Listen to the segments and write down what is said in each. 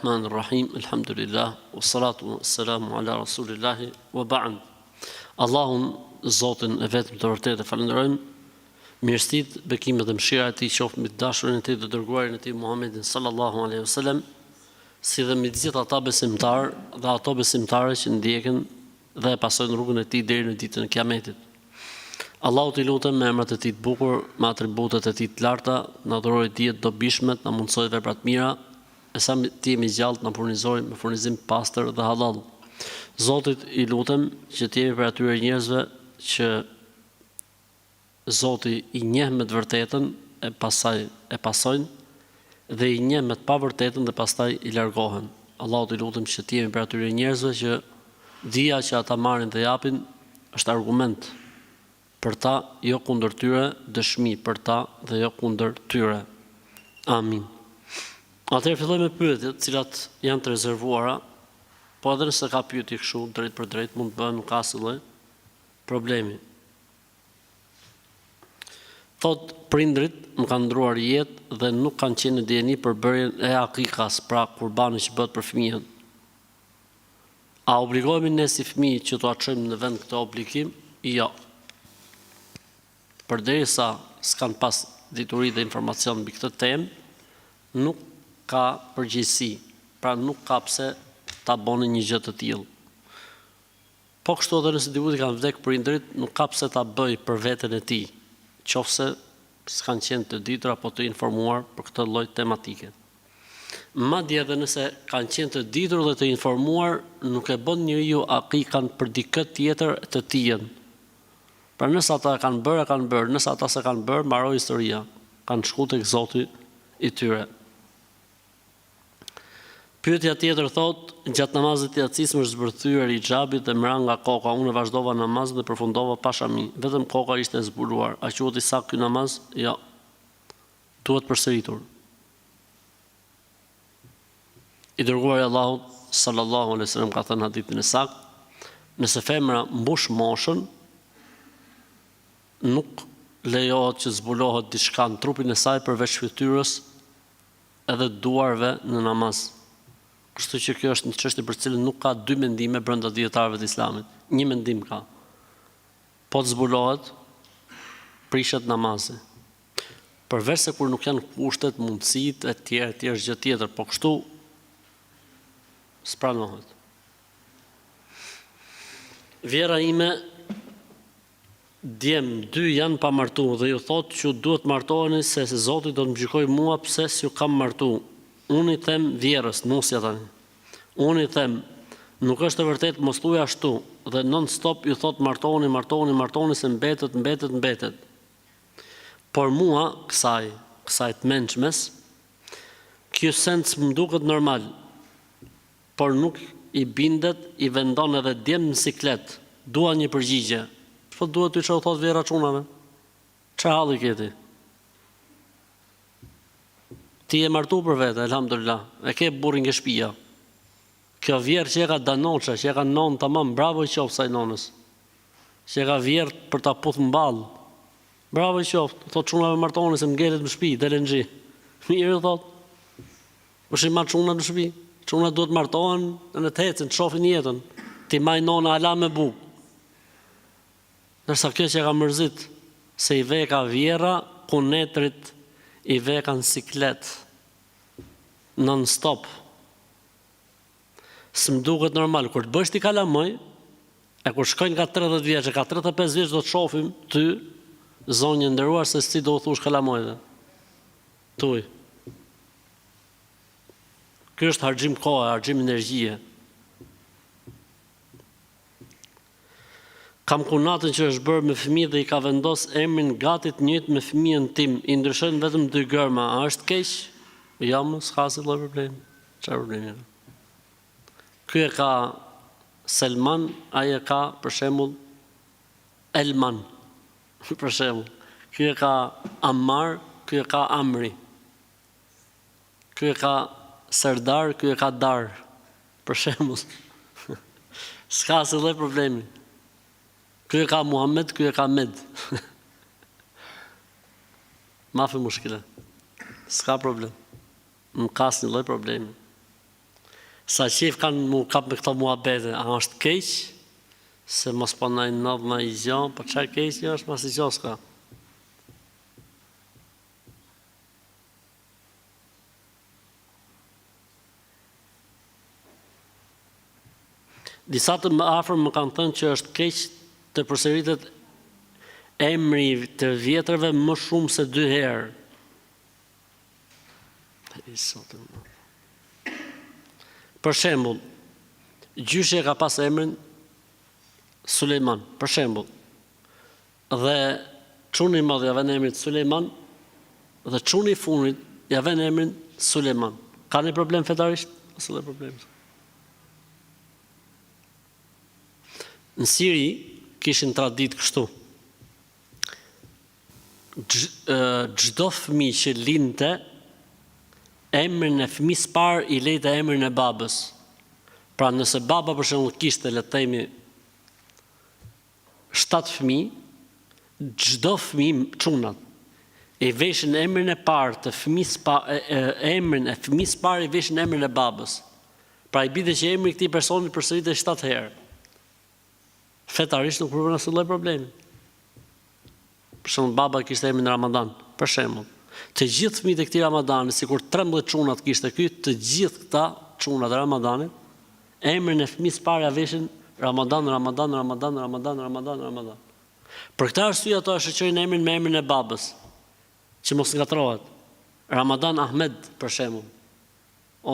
Rahman Rahim, Elhamdulillah, wa salatu wa salamu ala Rasulillahi, wa ba'd. Allahun, Zotin e vetëm të vërtetë e falënderojmë, mirësitë, bekimet dhe mëshira e tij qoftë mbi të dashurin e tij të dërguarin e tij Muhammedin sallallahu alaihi wasallam, si dhe mbi të gjithë ata besimtarë dhe ato besimtare që ndjekin dhe e pasojnë rrugën e tij deri në ditën e Kiametit. Allahut i lutem me emrat e tij të bukur, me atributet e tij të larta, të na dhurojë dije të dobishme, të na mundësojë vepra të mira, e sa të jemi gjallë të na furnizojë me furnizim të pastër dhe hallall. Zotit i lutem që të jemi prej atyre njerëzve që Zoti i njeh me të vërtetën e pastaj e pasojnë dhe i njeh me të pavërtetën dhe pastaj i largohen. Allahut i lutem që të jemi prej atyre njerëzve që dija që ata marrin dhe japin është argument për ta jo kundër tyre, dëshmi për ta dhe jo kundër tyre. Amin. Atëherë filloj me pyetjet, të cilat janë të rezervuara, po edhe nëse ka pyetje kështu drejtpërdrejt mund të bëhen, nuk ka asnjë lloj problemi. Thotë, Prindërit më kanë ndruar jetë dhe nuk kanë qenë në dijeni për bërjen e akikas, pra kurbanit që bëhet për fëmijën. A obligohemi ne si fëmijë që t'ua çojmë në vend këtë obligim? Jo. Përderisa s'kanë pas dituri dhe informacion mbi këtë temë, nuk ka përgjegjësi, pra nuk ka pse ta bonin një gjë të tillë. Po kështu edhe nëse dikujt i kanë vdekë prindërit, nuk ka pse ta bëjë për veten e tij, qofse s'kanë qenë të ditur apo të informuar për këtë lloj tematike. Madje edhe nëse kanë qenë të ditur dhe të informuar, nuk e bën njeriu akikan për dikë tjetër të tijën. Pra nëse ata e kanë bërë, e kanë bërë, nëse ata s'e kanë bërë, mbaroi historia, kanë shku tek Zoti i tyre. Pyetja tjetër thotë, gjatë namazit të jacisë më është zbërthyer hixhabi dhe më ra nga koka, unë e vazhdova namazin dhe përfundova pa shami, vetëm koka ishte e zbuluar, a quhet i saktë ky namaz? Jo. Duhet përsëritur. I dërguari i Allahut sallallahu alaihi wasallam ka thënë në hadithin e saktë, nëse femra mbush moshën, nuk lejohet që të zbulohet diçka në trupin e saj përveç fytyrës edhe duarve në namaz. Kështu që kjo është një çështje për të cilën nuk ka dy mendime brenda dijetarëve të Islamit. Një mendim ka. Po të zbulohet, prishet namazi. Përveç se kur nuk janë kushtet, mundësitë etj etj është gjë tjetër, po kështu s'pranohet. Vjehrra ime Djem, dy janë pa martu dhe ju thotë që duhet të martoheni se Zoti do të më gjykojë mua pse s'ju kam martu. Unë i them vjehrrës, nusja tani. Unë i them, nuk është e vërtetë mos thuaj ashtu dhe non stop ju thotë martohuni, martohuni, martohuni se mbetet, mbetet, mbetet. Por mua, kësaj, kësaj të mençmes, ky send s'më duket normal. Por nuk i bindet, i vendon edhe djemtë në siklet. Dua një përgjigje. Ç'po duhet ty ça u thotë vjehrra çunave? Ça halli ke ti? Ti je martu për vete, elhamdulillah. E ke burrin ke shpia. Kjo vjehrrë që e ka danoçe, që e ka nonë tamam, bravo i qoftë saj nonës. Që e ka vjehrrë për ta puth në ballë. Bravo i qoftë. Thotë çunave martohuni se më ngelet në shtëpi, delenxhi. Mirë i thotë. Kush i man çunat në shtëpi? Çunat duhet martohen dhe të ecin, të shohin jetën. T'i maj nona ala me bukë. Ndërsa kjo që e ka mërzit se i veka vjerra kunetrit i veka në siklet non stop. S'më duket normal kur të bësh ti kalamoj e kur shkojnë ka 30 vjeç e ka 35 vjeç do të shohim ty zonjë e nderuar se si do u thush kalamojve. Tuj. Ky është harxhim kohe, harxhim energjie. Kam kunatën që është bërë me fëmijë dhe i ka vendos emrin gati të njëjtë me fëmijën tim, i ndryshojnë vetëm dy gërma, a është keq? Jo, mo, s'ka asnjë lloj problemi. Çfarë problemi ka? Ky e ka Selman, ai e ka për shembull Elman. Për shembull, ky e ka Ammar, ky e ka Amri. Ky e ka Serdar, ky e ka Dar. Për shembull. S'ka asnjë lloj problemi. Ky e ka Muhammed, ky e ka Med. Mafi mushkile. S'ka problem. Nuk ka asnjë lloj problemi. Sa qejf kanë mu kap me këto muhabete, a është keq? Se mos po na ndodh naj gjo, po ça keq është, ma asnjë gjo s'ka. Disa të më afërm më kanë thënë që është keq të përsëritet emri i të vjetrëve më shumë se dy herë. Për shembull, gjyshi e ka pas emrin Sulejman, për shembull. Dhe çuni i madh ja vën emrin Sulejman dhe çuni i fundit ja vën emrin Sulejman. Ka një problem fetarisht? Asnjë problem. Në Siri kishin traditë kështu. Çdo fëmijë që lindte, emrin e fëmijës parë i lejte emrin e babës. Pra nëse baba për shembull kishte le të themi 7 fëmijë, çdo fëmijë çunat i veshin emrin e parë të fëmijës pa emrin e fëmijës parë i veshin emrin e babës. Pra i binte që emri i këtij personi përsëritej 7 herë. Fetarisht nuk përbën asnjë lloj problemi. Për shembull, baba kishte emrin Ramadan, për shembull. Të gjithë fëmijët e këtij Ramadani, sikur 13 çunat kishte ky, të gjithë këta çunat e Ramadanit, emrin e fëmijës parë ja veshin Ramadan, Ramadan, Ramadan, Ramadan, Ramadan, Ramadan. Për këtë arsye ato e shoqërojnë emrin me emrin e babës, që mos ngatërrohet. Ramadan Ahmed, për shembull,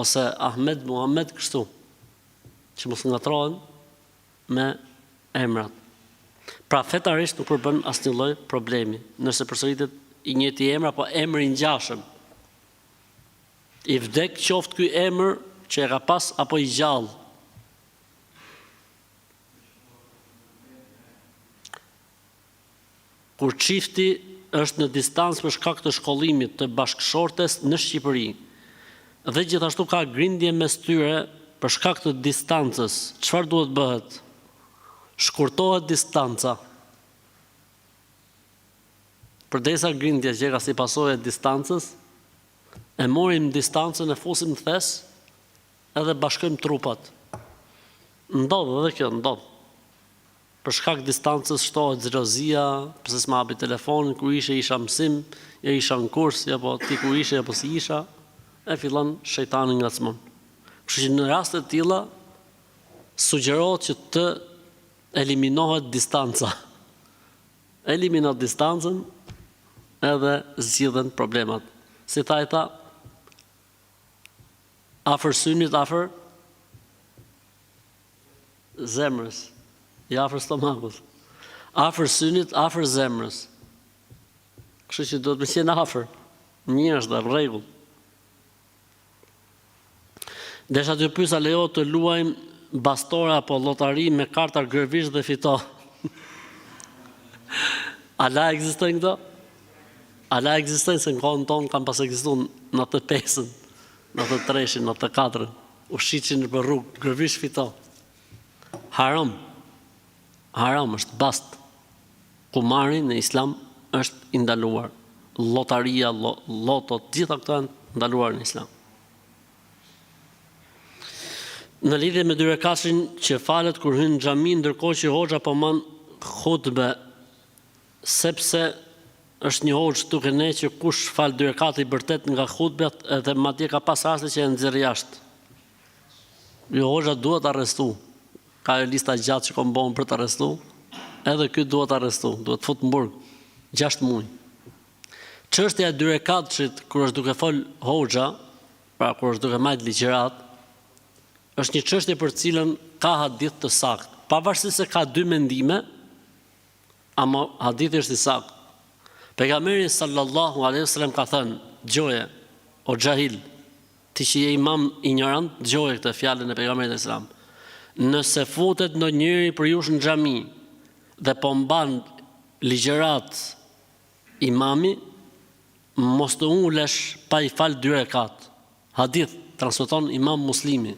ose Ahmed Muhammed kështu, që mos ngatërrohen me emrat. Pra fetarisht nuk përbën asnjë lloj problemi, nëse përsëritet i njëjti emër apo emër i ngjashëm. I vdek qoftë ky emër që e ka pas apo i gjallë. Kur çifti është në distancë për shkak të shkollimit të bashkëshortes në Shqipëri dhe gjithashtu ka grindje mes tyre për shkak të distancës, çfarë duhet bëhet? Shkurtohet distanca. Përderisa grindja që ka si pasojë e distancës, e morim distancën e fusim në thes edhe bashkojmë trupat. Ndodh edhe kjo, ndodh. Për shkak distancës shtohet xhelozia, pse s'ma hapi telefonin, ku ishe isha mësim, jo isha në kurs, jo po ti ku ishe, jo po si isha, e fillon shejtani ngacmon. Kështu që në raste të tilla sugjerohet që të eliminohet distanca. Elimino distancën edhe zgjidhen problemat. Si tha i tha, afër synit, afër Zemrës, jo afër stomakut. Afër synit, afër zemrës. Kështu që duhet me qenë afër. Mirë është në rregull. Desha t'ju pyes a lejohet të luajmë bastore apo llotari me karta gërvisht dhe fito. Ala ekzistojnë këto? Ala ekzistojnë se në kohën tonë kanë pas ekzistuar në atë pesën, në atë treshin, në atë katrën. U shitshin nëpër rrugë, gërvisht fito. Haram. Haram është bast. Kumari në islam është i ndaluar. Llotaria, lloto, të gjitha këto janë ndaluar në islam. Në lidhje me dy rekatshin që falet kur hyn në xhami ndërkohë që hoxha po man hutbe sepse Është një hoxhë këtu ke ne që kush fal dy rekate i bërtet nga hutbja edhe madje ka pas raste që e nxjerr jashtë. Jo hoxha duhet arrestu. Ka ajo lista gjatë që kom bon për të arrestu. Edhe ky duhet arrestu, duhet fut në burg. 6 muaj. Çështja e dy rekatshit kur është duke fol hoxha, pra kur është duke majt ligjërat, është një çështje për të cilën ka hadith të saktë. Pavarësisht se ka dy mendime, Ama hadithi është i saktë. Pejgamberi sallallahu alaihi wasallam ka thënë, dëgjoje, o xhahil, ti që je imam injorant, dëgjoje këtë fjalën e pejgamberit alaihi salam. Nëse futet ndonjëri prej jush në xhami dhe po mban ligjërat imami, mos të ulesh pa i fal dy rekat. Hadith, transmeton Imam Muslimi.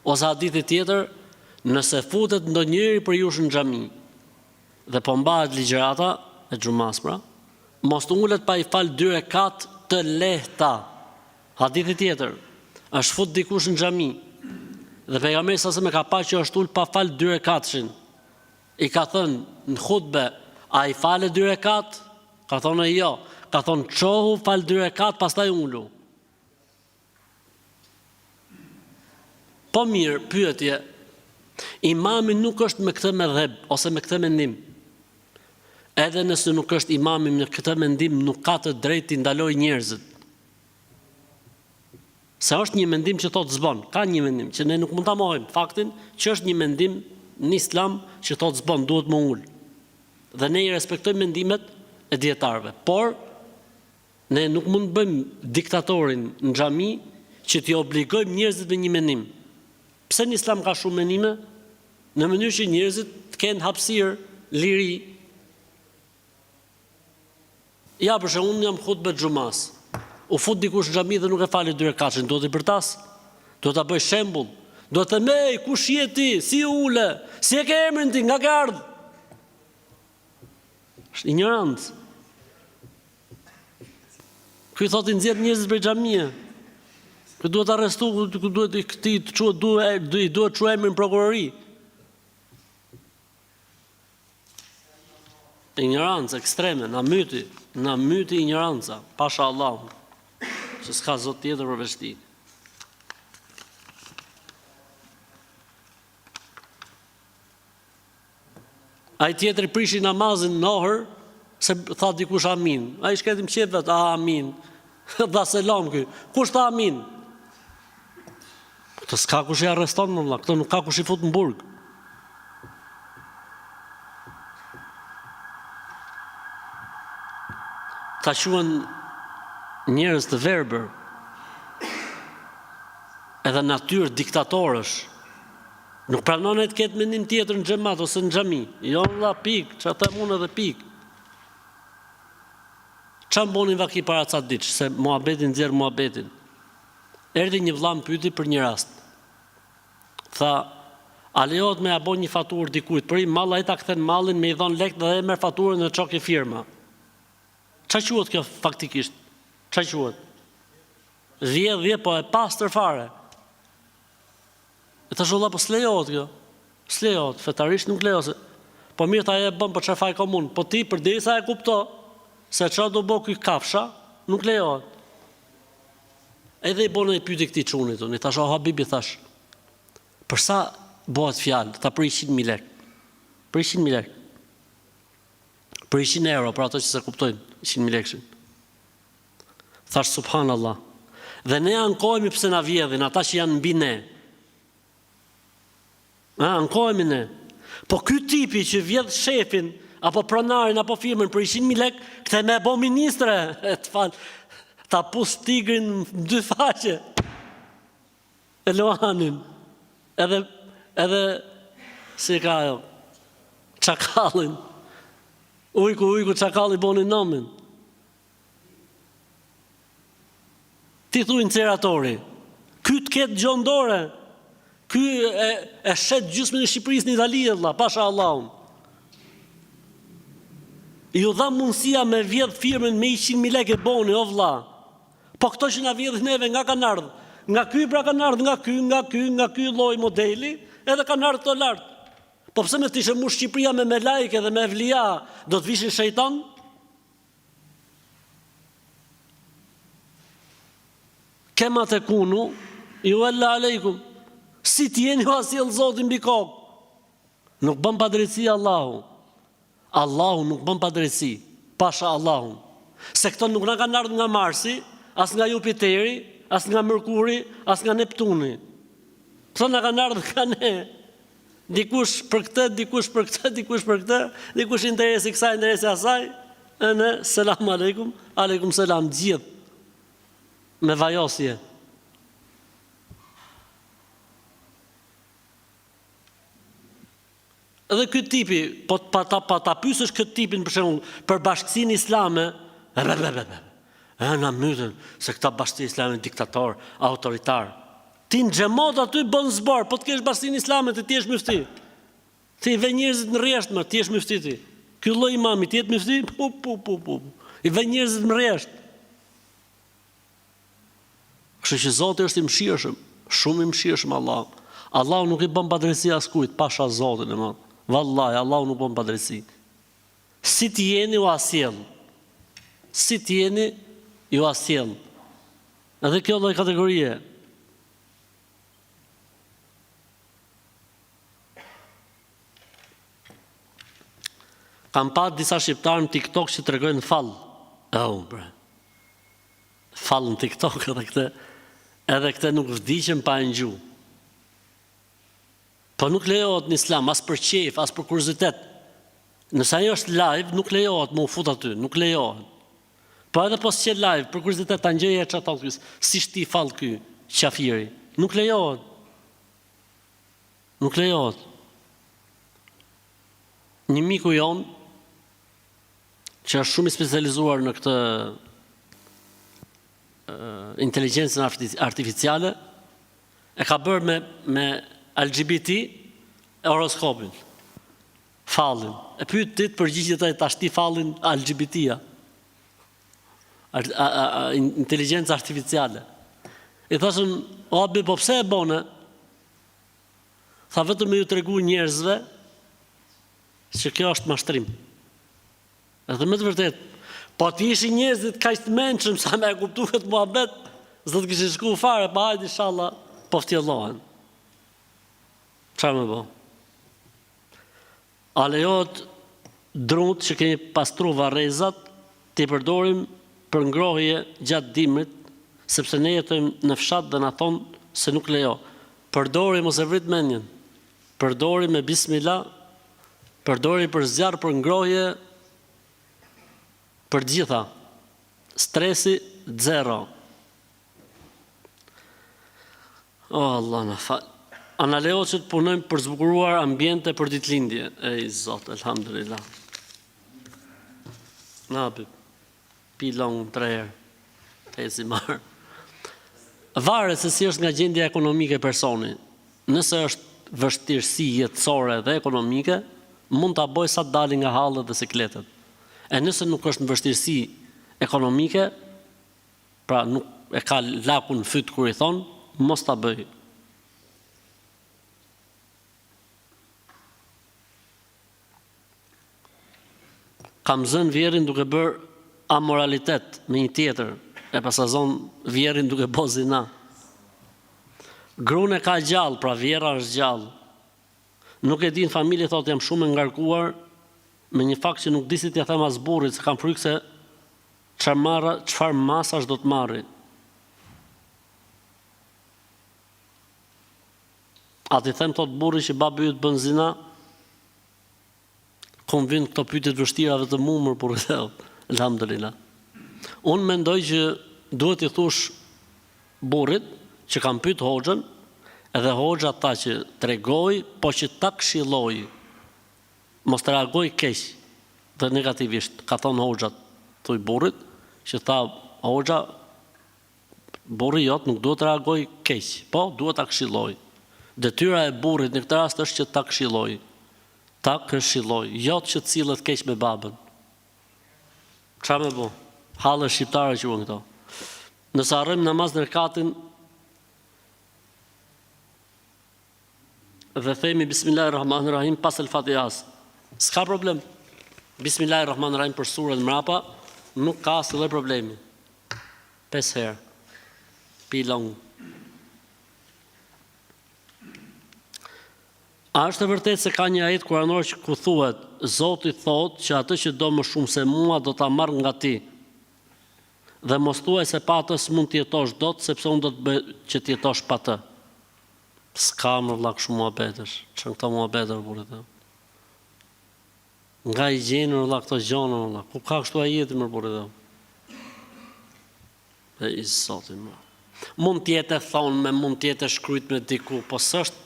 Ose hadithi tjetër, nëse futet ndonjëri prej jush në xhami dhe po mbahet ligjërata e xhumas pra, mos të ulet pa i fal dy rekat të lehta. Hadithi tjetër, Është fut dikush në xhami dhe pejgamberi sa selam e ka pa që është ul pa fal dy rekatshin. I ka thënë në hutbe, a i fale dy rekat? Ka thonë jo. Ka thonë çohu fal dy rekat pastaj ulu. Po mirë, pyetje. Imami nuk është me këtë medhheb ose me këtë mendim. Edhe nëse nuk është imami me këtë mendim, nuk ka të drejtë t'i ndalojë njerëzit. Se është një mendim që thotë s'bon, ka një mendim që ne nuk mund ta mohojmë faktin që është një mendim në Islam që thotë s'bon, duhet me u ul. Dhe ne i respektojmë mendimet e dijetarëve, por ne nuk mund të bëjmë diktatorin në xhami që t'i obligojmë njerëzit me një mendim. Pse në Islam ka shumë mendime? Në mënyrë që njerëzit të kenë hapësirë, liri, Ja për shembull unë jam hutbe xhumas. U fut dikush në xhami dhe nuk e fali dy rekatshin, duhet t'i bërtas? Duhet ta bëj shembull. Duhet të them, "Ej, kush je ti? Si u ule? Si e ke emrin ti? Nga ke ardhur?" Është injorancë. Ky thotë i nxjerr njerëzit prej xhamie. Ky duhet arrestu, ky duhet i këtij të çuhet duhet i duhet çu emrin në prokurori. Injorancë ekstreme, na myti, na myti injoranca, pasha Allahun, se s'ka zot tjetër përveç tij. Ai tjetri prishi namazin në Ohër, se tha dikush amin. Ai shkreti në qejf vet, amin. Dha selam ky. Kush tha amin? Këto s'ka kush i arreston më vëlla, këto nuk ka kush i fut në burg. Ta quhen njerëz të verbër edhe natyrë diktatorësh. Nuk pranon ai të ketë mendim tjetër në xhemat ose në xhami. Jo vëlla, pikë, ça them unë edhe pikë. Ça më boni vaki para ca ditësh, se muhabeti nxjerr muhabetin. Erdhi një vëlla më pyeti për një rast. Tha, a lejohet me ja bo një faturë dikujt për një mall, ai ta kthen mallin me i dhon lekët dhe e merr faturën dhe çon ke firma. Ça quhet kjo faktikisht? Ça quhet? Vjedhje po e pastër fare. E thashë vëlla po s'lejohet kjo. S'lejohet, fetarisht nuk lejohet. Po mirë tha e bën, po çfarë faj kam unë? Po ti përderisa e kupto se çfarë do bo ky kafsha, nuk lejohet. Edhe i bona një pyetje këtij çunit, unë i thash, o Habibi, thash, për sa bëhet fjalë, tha për 100.000 lek. Për 100.000 lek. Për 100 euro, për ato që s'e kuptojnë, 100.000 lekshin. Thash, subhanallah. Dhe ne ankohemi pse na vjedhin, ata që janë mbi ne. A, ankohemi ne. Po ky tipi që vjedh shefin, apo pronarin, apo firmën për 100.000 lek, këtë me e bo ministre, e të fal, ta pus tigrin në dy faqe. E luanin. Edhe, edhe, si ka ajo, çakallin. Ujku, ujku, çakalli boni nomin. Ti thuj inceneratori. Ky të ketë gjo n'dore. Ky e, e shet gjysmën e Shqipërisë në Itali, e vlla, pasha Allahun. Ju dha mundësia me vjedh firmën me 100.000 lekë e boni, o vlla. Po këto që na vjedhin neve nga kanë ardhur? Nga ky pra kanë ardhur, nga ky, nga ky, nga ky lloj modeli, edhe kanë ardhur këto lart. Po pse me t'ishe mush Shqipëria me melaike dhe me evlija, do të vishin shejtan? Kema tekunu, juvella alejkum, si t'jeni jua sjell Zoti mbi kokë. Nuk bën padrejtësi Allahu. Allahu nuk bën padrejtësi, pasha Allahun. Se këto nuk na kanë ardhur nga Marsi, as nga Jupiteri, as nga Mërkuri, as nga Neptuni. Këto na kanë ardhur nga ne. Dikush për këtë, dikush për këtë, dikush për këtë, dikush interesi kësaj, interesi asaj, e ne, selam aleikum, aleikum selam, gjithë, me vajosje. Edhe ky tipi, po pa ta pa ta pyesësh këtë tipin për shembull për bashkësinë islame, e be be be be. E na mytën se këta bashkësi islame diktator, autoritar. Ti në xhemat aty bën zbor, po të kesh bashkësinë islame ti të jesh myfti. Ti i vë njerëzit në rresht më, ti jesh myfti ti. Ky lloj imami të jetë myfti, pu pu pu pu. I vë njerëzit në rresht. Kështu që Zoti është i mëshirshëm, shumë i mëshirshëm Allahu. Allahu nuk i bën padrejtësi askujt, pasha Zotin e madh. Vallahi, Allahu nuk bën padrejtësi. Si të jeni ua sjell. Si të jeni jua sjell. Edhe kjo lloj kategorie. Kam pa disa shqiptarë në TikTok që tregojnë fall. Oh, bre. Fall në TikTok edhe këtë edhe këtë nuk vdiqëm pa e ngju. Po nuk lejohet në islam as për qejf, as për kuriozitet. Nëse ajo është live, nuk lejohet me u fut aty, nuk lejohet. Po edhe po s'qe live, për kuriozitet ta ngjoje ça thotë ky, si shti fall ky qafiri. Nuk lejohet. Nuk lejohet. Një miku jonë që është shumë i specializuar në këtë inteligjencën artificiale, e ka bërë me, me LGBT horoskopin, fallin. E pyet ti të përgjigjet ai ta shti fallin LGBT-ja. Inteligjenca artificiale. I thashëm, o abi, po pse e bone? Tha vetëm me ju tregu njerëzve që kjo është mashtrim. Edhe me të vërtetë, po të ishin njerëzit kaq të mençëm sa me e kuptu këtë muhabet, s'do të kishin shku fare, pa hajde inshallah, po ftjellohen. Çfarë me bo? A lejohet drutë që kemi pastru varrezat t'i përdorim për ngrohje gjatë dimrit, sepse ne jetojmë në fshat dhe na thonë se nuk lejo. Përdori mos e vrit mendjen. Përdori me bismila, përdori për zjarr, për ngrohje, për të gjitha. Stresi zero. O Allah na fal. A na lejohet që të punojmë për zbukuruar ambiente për ditëlindje? Ej Zot, elhamdulillah. Na bi pi long tre herë. Të eci marr. Varet se si është nga gjendja ekonomike e personi. Nëse është vështirësi jetësore dhe ekonomike, mund ta bëjë sa të dalin nga hallet dhe sikletet. E nëse nuk është në vështirësi ekonomike, Pra nuk e ka lakun në fyt kur i thonë, mos ta bëj. Kam zënë vjehrrin duke bërë amoralitet me një tjetër, e paska zonë vjehrrin duke bo zina. Grun e ka gjallë, pra vjehrra është gjallë. Nuk e di në familje thotë jam shumë e ngarkuar me një fakt që nuk di si t'ia them as burrit se kam frikë se Çfarë marra, çfarë masash do të marri? A t'i them thotë burri që babi yt bën zina? Ku më vijnë këto pyetje të vështira vetëm mu mor burri thotë. Elhamdulillah. Unë mendoj që duhet t'i thush burrit që kam pyet hoxhën, edhe hoxha tha që tregoi, po që ta këshilloi. Mos të reagojë keq dhe negativisht, ka thonë hoxha, thuj burrit, që tha hoxha, burri jot nuk duhet të reagojë keq, po duhet ta këshillojë. Detyra e burrit në këtë rast është që ta këshillojë. Ta këshillojë, jo që të sillet keq me babën. Çfarë me bo? Halle shqiptare quhen këto. Nëse harrojmë namaz në rekatin dhe themi Bismillahirrahmanirrahim pas El Fatihas. S'ka problem. Bismillahirrahmanirrahim për surën mrapa, nuk ka asnjë lloj problemi. Pesë herë. Pi long. A është e vërtetë se ka një ajet kuranor që ku thuhet Zoti thotë që atë që do më shumë se mua do ta marr nga ti. Dhe mos thuaj se pa atë s'mund të jetosh dot sepse unë do të bëj që të jetosh pa të. S'ka më vlla kështu muhabetesh, ç'janë këto muhabete o burrë të. Nga i gjenë vlla këto gjona vlla, ku ka kështu ajeti mor burrë të. E i zoti më. Mund të jetë e thonme, mund të jetë e shkrujtme diku, po s'është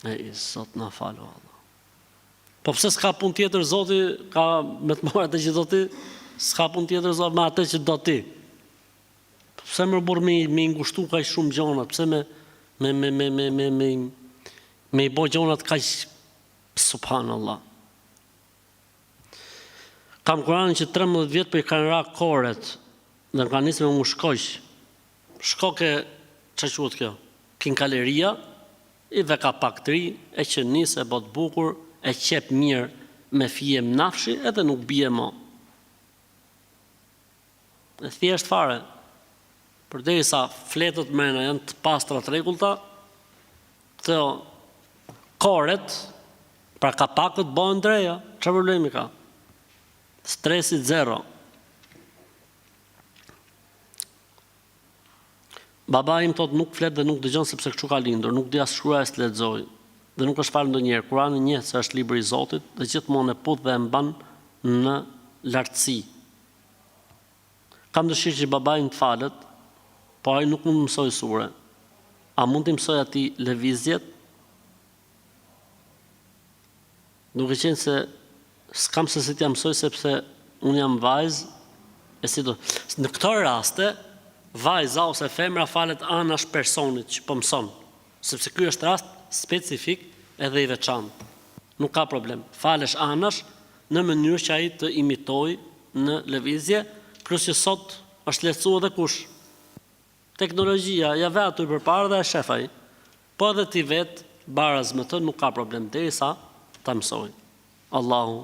E i zot na fal o Allah. Po pse s'ka punë tjetër zoti, ka me të marrë atë që do ti, s'ka punë tjetër zoti me atë që do ti. Po pse mor burrë me me i ngushtu kaq shumë gjonat, pse me me me me me me me me i bo gjonat kaq subhanallah. Kam Kuranin që 13 vjet po i kanë ra koret. Dhe ka nisë me m'u shkoq. Shko ke, ça quhet kjo? Kinkaleria, i ve kapak të ri, e qenis, e bo të bukur, e qep mirë me fije mnafshi edhe nuk bie mo. E thjeshtë fare. Përderisa fletët mrena janë të pastra të rregullta, këto koret, pra kapakët bëhen të reja. Çfarë problemi ka? Stresi zero. Baba im thotë nuk flet dhe nuk dëgjon sepse kështu ka lindur, nuk di as shkruaj as të lexoj dhe nuk është falë ndonjëherë. Kur'anin njeh se është libri i Zotit dhe gjithmonë e puth dhe e mban në lartësi. Kam dëshirë që babai im të falet, por ai nuk mund të mësojë sure. A mund t'i mësoj atij lëvizjet? Duke qenë se s'kam se si t'ia mësoj sepse unë jam vajzë e si do. Në këto raste, vajza ose femra falet anash personit që po mëson, sepse ky është rast specifik edhe i veçantë. Nuk ka problem, falesh anash në mënyrë që ai të imitojë në lëvizje, plus që sot është lehtësu edhe kush Teknologjia ja ve aty përpara dhe e shef ai. Po edhe ti vetë baraz me të nuk ka problem derisa ta mësojë. Allahu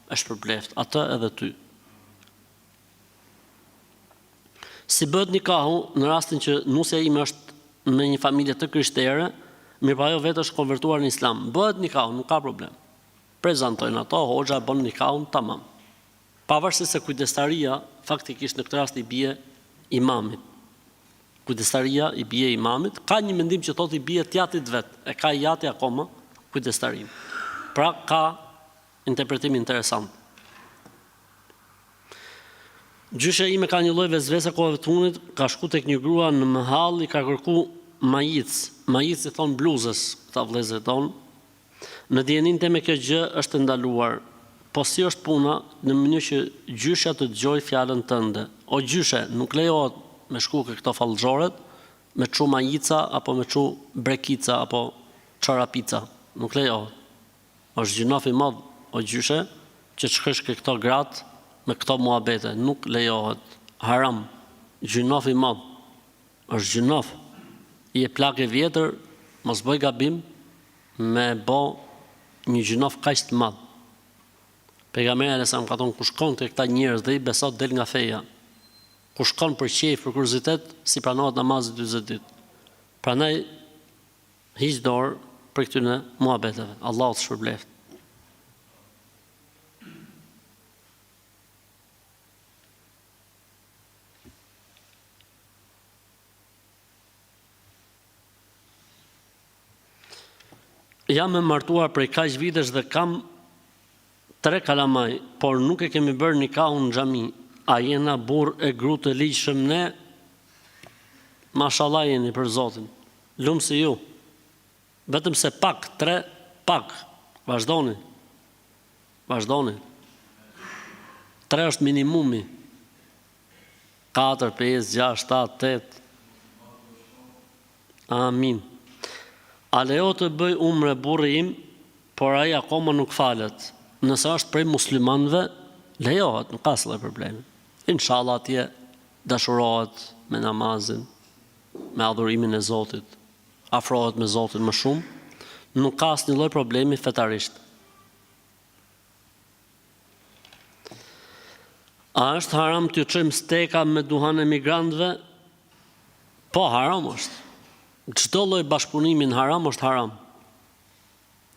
e shpërbleftë atë edhe ty. Si bëhet nikahu në rastin që nusja ime është me një familje të krishtere, mirëpo ajo vetë është konvertuar në islam. Bëhet nikahu, nuk ka problem. Prezantojnë ato, hoxha e bën nikahun tamam. Pavarësisht se kujdestaria faktikisht në këtë rast i bie imamit. Kujdestaria i bie imamit, ka një mendim që thotë i bie t'jatit vet, e ka i jati akoma kujdestarinë. Pra ka interpretim interesant. Gjyshja ime ka një lloj vesvese kohëve të fundit, ka shku tek një grua në mëhallë i ka kërku majic, majic i thonë bluzës, këta vëllezërit tonë, Në dijeninë teme kjo gjë është e ndaluar. Po si është puna në mënyrë që gjyshja të dëgjojë fjalën tënde? O gjyshe, nuk lejohet me shku ke këto fallxhoret, me çu majica apo me çu brekica apo çorapica. Nuk lejohet. Është gjynaf i madh o gjyshe që të shkosh ke këto gratë me këto muhabete. Nuk lejohet. Haram. Gjynaf i madh. Është gjynaf. Je plakë e vjetër, mos bëj gabim me bo një gjynaf kaq të madh. Pejgamberi alejhi selam ka thonë kush shkon te këta njerëz dhe i beson del nga feja. Kush shkon për qejf, për kuriozitet, s'i pranohet namazi 40 ditë. Prandaj hiq dorë prej këtyre muhabeteve. Allahu të shpërbleftë. Jam e martuar prej kaq vitesh dhe kam tre kalamaj, por nuk e kemi bërë nikahun në xhami. A jena burrë e gru të ligjshëm ne? Mashallah jeni për Zotin. Lumsi ju. Vetëm se pak, tre, pak. Vazhdoni. Vazhdoni. Tre është minimumi. 4, 5, 6, 7, 8. Amin. A lejohet të bëj umre burri im, por ai akoma nuk falet. Nëse është prej muslimanëve, lejohet, nuk ka asnjë lloj problemi. Inshallah atje dashurohet me namazin, me adhurimin e Zotit, afrohet me Zotin më shumë, nuk ka asnjë lloj problemi fetarisht. A është haram t'ju çojmë steka me duhan emigrantëve? Po, haram është. Çdo lloj bashkëpunimi në haram është haram.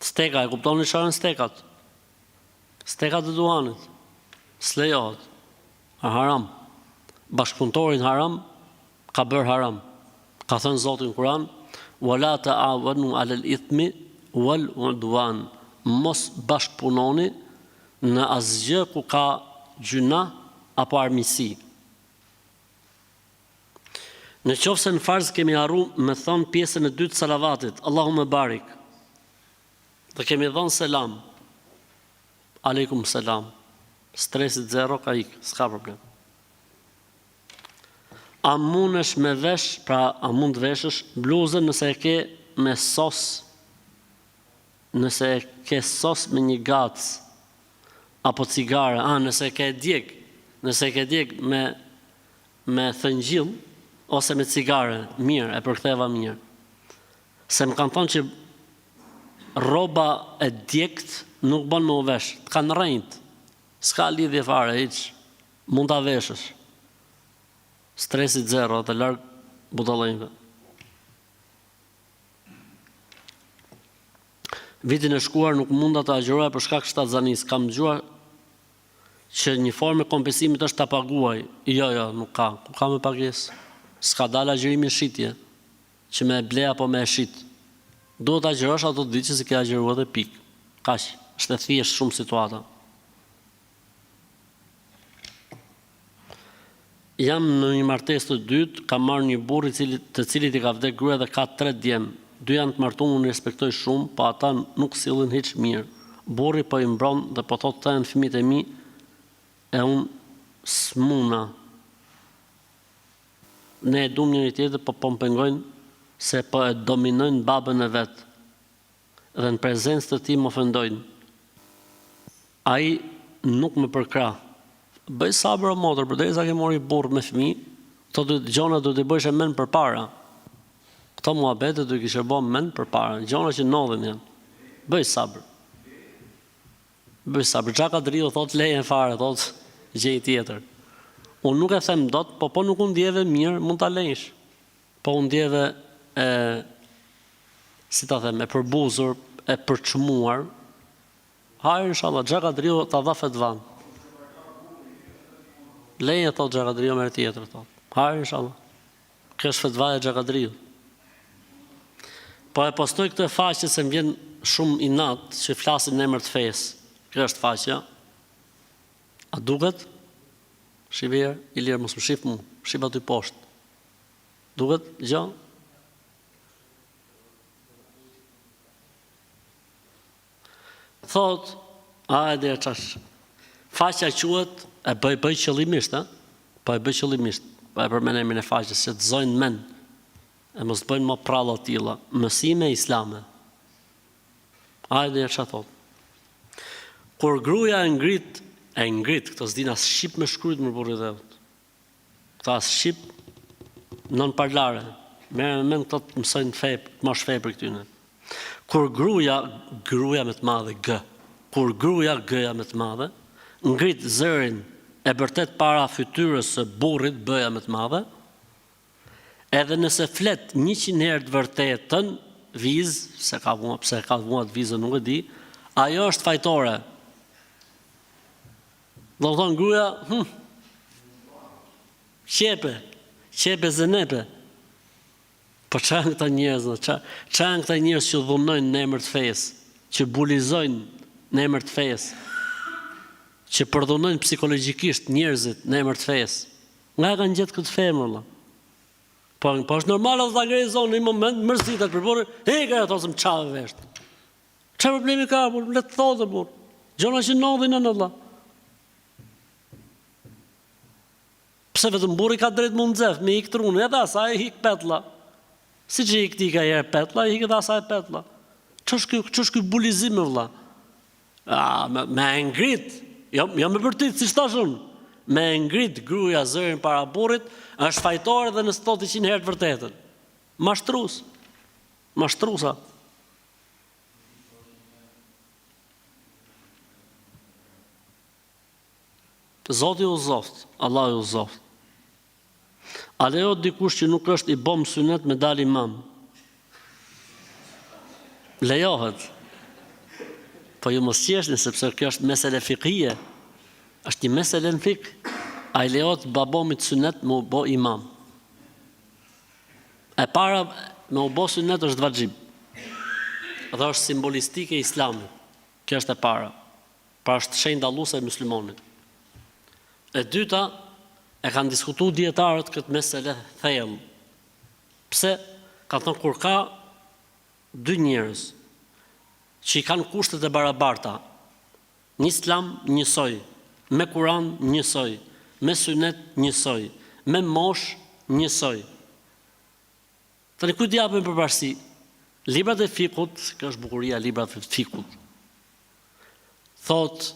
Steka, e kuptoni çfarë janë stekat? Stekat e duhanit. S'lejohet. Haram. Bashkëpunëtori në haram ka bërë haram. Ka thënë Zoti në Kur'an, "Wa la ta'awanu 'alal ithmi wal 'udwan." Mos bashkëpunoni në asgjë ku ka gjynah apo armiqësi. Në qoftë se në farz kemi harru me thonë pjesën e dytë të salavatit, Allahumme barik, dhe kemi dhënë selam, alejkum selam, stresi zero ka ikë, s'ka problem. A mundesh me vesh, pra a mund të veshësh bluzën nëse e ke me sos, nëse e ke sos me një gacë apo cigare, a nëse e ke djeg, nëse e ke djeg me. Me thëngjill ose me cigare, mirë, e përktheva mirë. Se më kanë thonë që rroba e djegt nuk bën me u vesh, të kanë rrejt. S'ka lidhje fare hiç. Mund ta veshësh. Stresi zero dhe larg budallenjve. Vitin e shkuar nuk munda të agjëroja për shkak shtatzanisë. Kam dëgjuar që një formë e kompensimit është ta paguaj. Jo, jo, nuk ka. Ku ka me pagesë? S'ka dalë agjërimi në shitje, që me e ble apo me e shit. Duhet të agjërosh ato ditë që s'i ke agjëruar dhe pikë. Kaq. Është e thjeshtë shumë situata. Jam në një martesë të dytë, kam marrë një burrë i cili, të cilit i ka vdek gruaja dhe ka tre djem. Dy janë të martum, unë i respektoj shumë, po ata nuk sillen hiç mirë. Burri po i mbron dhe po thotë këta janë fëmijët e mi e unë s'muna. Ne e dum njëri tjetrin po po më pengojnë se po e dominojnë babën e vet dhe në prezencë të tij më ofendojnë. Ai nuk më përkrah. Bëj sabër o motër, përderisa ke mori burrë me fëmijë, këto dy gjona duhet t'i bëjshe mend përpara. Këto muhabete duhet kishe bo mend përpara, gjona që ndodhin janë. Bëj sabër. Bëj sabër. Xha Kadriu thotë leje fare, thotë gjej tjetër. Unë nuk e them dot, po po nuk u ndjeve mirë, mund ta lejsh. Po u ndjeve e si ta them, e përbuzur, e përçmuar, Hajr inshallah Xha Kadriu ta dha fetvan. Leje thot Xha Kadriu merr tjetër thot. Hajr inshallah. Kjo është fetvaja e Xha Kadriut. Po e postoj këtë faqe se më vjen shumë inat që flasin në emër të fesë. Kjo është faqja. A duket? Shif herë, Ilir mos më shif mu, shif aty poshtë. Duket gjë? Thotë, a e dhe çash. Faqja quhet e bëj bëj qëllimisht, ë? Po e bëj qëllimisht. Po e përmend emrin e faqes që të zojnë mend e mos të bëjnë më pralla të tilla. Mësime islame. A e dhe çfarë thotë? Kur gruaja e ngrit, e ngrit, këto s'din as shqip me shkrujt mor burri dheut. Këta as shqip non parlare. Merre me mend këto të mësojnë fe, të marrësh fe prej këtyne. Kur gruaja, gruaja me të madhe G, kur gruaja G-ja me të madhe, ngrit zërin e bërtet para fytyrës së burrit B-ja me të madhe, edhe nëse flet 100 herë të vërtetën, vizë, se ka vua, pse ka vua të vizën nuk e di, ajo është fajtore. Domethënë gruaja, hm, qepe, qepe zenepe. Po ça janë këta njerëz, ça, ça janë këta njerëz që dhunojnë në emër të fesë, që bulizojnë në emër të fesë, që përdhunojnë psikologjikisht njerëzit në emër të fesë. Nga e kanë gjetë këtë fe, mor vlla? Po, po është normale dhe ta ngrejë zonin në një moment, mërzitet për burrin, e ka e thotë se më çave vesht. Çfarë problemi ka, burrë, le të thotë burrë. Gjona që ndodhin në vlla. Pse vetëm burri ka drejt m'u nxeh, me ik truni, edhe asaj i ik petlla. Siç i ik ti ka herë petlla, i ik edhe asaj petlla. Ç'është ky, ç'është ky bulizim më vlla? A, me, me e ngrit, jo, jo me bërtit, siç thash unë. Me e ngrit gruaja zërin para burrit, është fajtore dhe nëse thotë 100 herë të vërtetën. Mashtrus. Mashtrusa. Zoti ju udhëzoftë, Allahu ju udhëzoftë. A lejohet dikush që nuk është i bom synet me dal imam? Lejohet. Po ju mos qeshni sepse kjo është mesele fikhije. Është një mesele në fikh. A i lejohet babomit synet me u bo imam? E para me u bo synet është vaxhib. Dhe është simbolistike e islamit. Kjo është e para. Pra është shenjë dalluese e muslimanit. E dyta, e kanë diskutu dijetarët këtë mesele thellë. Pse? Kanë thënë kur ka dy njerëz që i kanë kushtet e barabarta, në islam njësoj, me Kuran njësoj, me synet njësoj, me moshë njësoj. Tani kujt i japin përparësi? Librat e fikhut, kjo është bukuria e librave të fikhut. Thot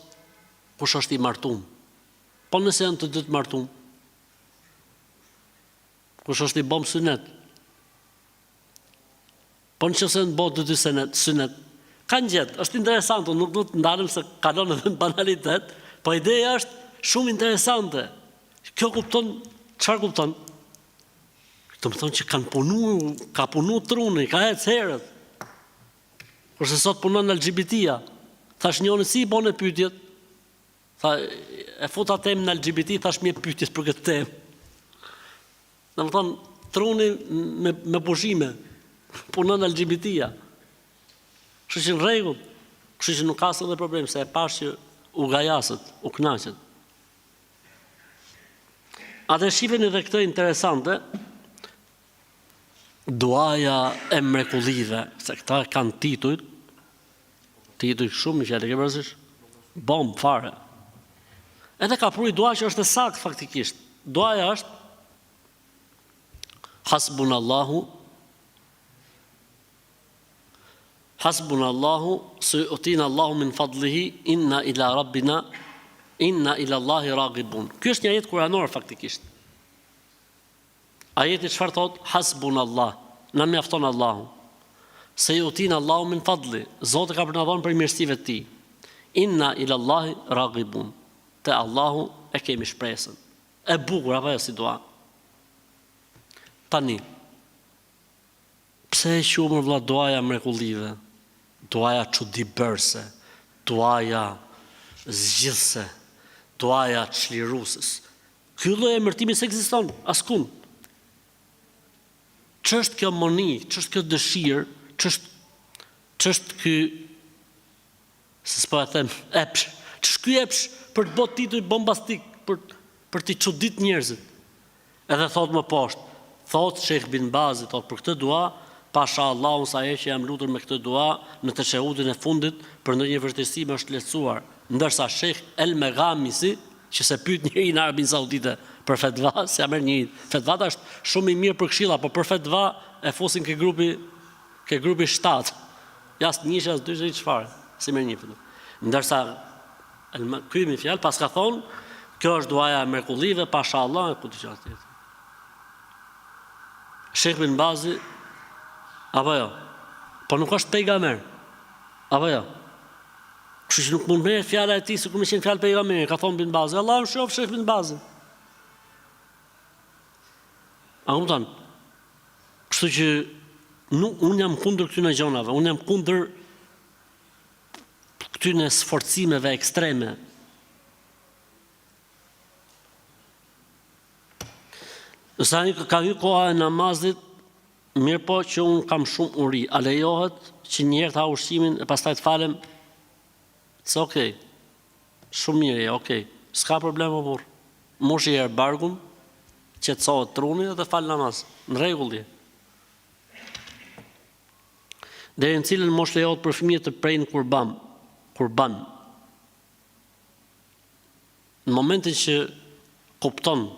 kush është i martum. Po nëse janë të dy të martum. Kush është i bom synet? Po në qoftë se në botë të dy synet, synet. Kanë gjetë, është interesante, nuk do të ndalem se kalon edhe në banalitet, po ideja është shumë interesante. Kjo kupton, çfarë kupton? Domethonë që kanë punu, ka punu truni, ka ecë herët. Kurse sot punon LGBT-ja. Thash njëri si i bone pyetjet? Tha, e futa temën në LGBT, thash më pyetjet për këtë temë. Domethonë, truni me, me pushime, punon LGBT-ja. Kështu që në rregull, kështu që nuk ka asnjë problem, se e pash që u gajasët, u knaqët. Atë shifeni dhe këtë interesante, duaja e mrekullive, se këta kanë titujt, tituj shumë i fjalë, e ke parasysh? Bombë fare. Edhe ka pru dua që është e saktë faktikisht. Duaja është Hasbun Allahu Hasbun Allahu Sejutina Allahu min fadlihi Inna ila rabbina Inna ila Allahi ragibun. Ky është një ajet kuranor faktikisht. Ajeti çfarë thotë? Hasbun Allah, na mjafton Allahu. Sejutina Allahu min fadli, Zoti ka për na dhënë prej mirësive të tij. Inna ila Allahi ragibun. Te Allahu e kemi shpresën. E bukur apo jo si dua? Tani, pse e quajmë mor vëlla duaja mrekullive? Duaja çudibërëse, duaja zgjidhëse, duaja çliruese. Ky lloj emërtimi s'ekziston askund. Ç'është kjo mani, ç'është kjo dëshirë, ç'është ç'është ky se s'po e them epsh, ç'është ky epsh për të bërë tituj bombastik, për për t'i çudit njerëzit. Edhe thotë më poshtë, thotë Shejh bin Bazi, thotë për këtë dua, pasha Allahun sa herë që jam lutur me këtë dua në teshehudin e fundit për ndonjë vështirësi më është lehtësuar, ndërsa Shejh El Meghamisi, që s'e pyet njeri në Arabinë Saudite për fetva, s'ja merr njeri. Fetvat është shumë i mirë për këshilla, po për fetva e fusin ke grupi ke grupi 7. Ja as njëshi as dyshi çfarë, s'i merr njeri fetva. Ndërsa ky me fjalë paska thonë, kjo është duaja e mrekullive, pasha Allah e ku di çfarë tjetër. Shejh bin Bazi apo jo? Po nuk është pejgamber. Apo jo? Kështu që nuk mund të merret fjala e tij sikur me qenë fjalë pejgamberi, ka thonë Bin Bazi, Allahu mëshiroftë Shejh Bin Bazin. A kupton? Kështu që nuk unë jam kundër këtyre gjonave, unë jam kundër këtyre sforcimeve ekstreme. Nëse ka hy koha e namazit, Mirëpo që unë kam shumë uri, a lejohet që njëherë të ha ushqimin e pastaj të falem? It's ok. Shumë mirë je, ok. S'ka problem o burrë. Mush një herë barkun, qetësohet truni dhe fal namaz. Në rregull je. Deri në cilën moshë lejohet për fëmijët të prejnë kurban? Kurban. Në momentin që kupton